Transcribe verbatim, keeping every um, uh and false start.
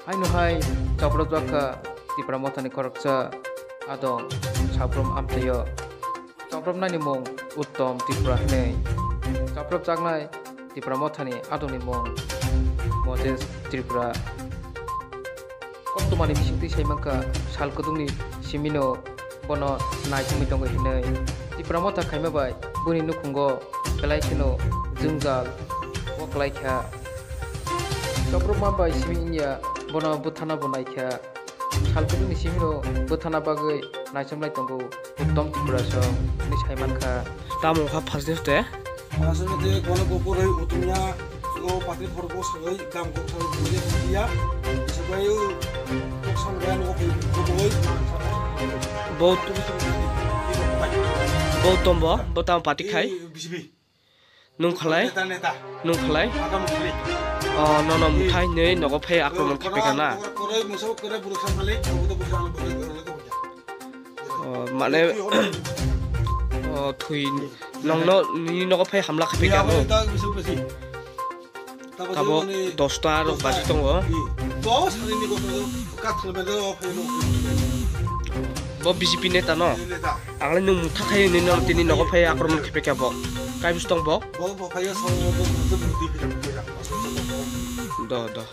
Haino hai chopropjak kha Tipra Mothani khoroksa adong Sabrum amchaio. Chopropnani mung Uttom Tripura hwnwi. Chopropjaknai Tipra Mothani adongni mung Moses Tripura. Koktwmani bisingtwi sai mankha sal kwdwngni simino bono naichomwi tongo hinwi. Tipra Motha khaima bai buni nukhungo belai kheno jwngjal o kwlai kha. Chopropma bai simi wngya bono bwthana bo naikha. Sal kwdwngni simino bwthana bagwi naichomlai tongo Uttom Tripura song hinwi sai mankha. Tamo wngkha first news de? Aswk de bono bo kwrwi utumya, o patri phor bo swrwi gam kok swrwi bwrwi ya. Swbai o kok swrwi ano kok bwrwi. Bo, bo tombo, bo tamo party khai? B J P. Nung khalai? Neta, neta. Nung khalai? Agam khalai. O, nono muthai hinwi nogo phai akromon khaipikha na? Koroi, koroi, muso, koroi, buruk sam khalai, abo to buruk sam khalai, koroi, koroi, koroi. O, mane, o, thui, nongno, nini nogo phai hamla khaipikha no? Tabo dosta aro baji tongo. Bo B J P neta no? Ang le nung mutha khai nini nogo, tini nogo phai akromon khaipikha bo. Kai bwswk tong bo? Do, do.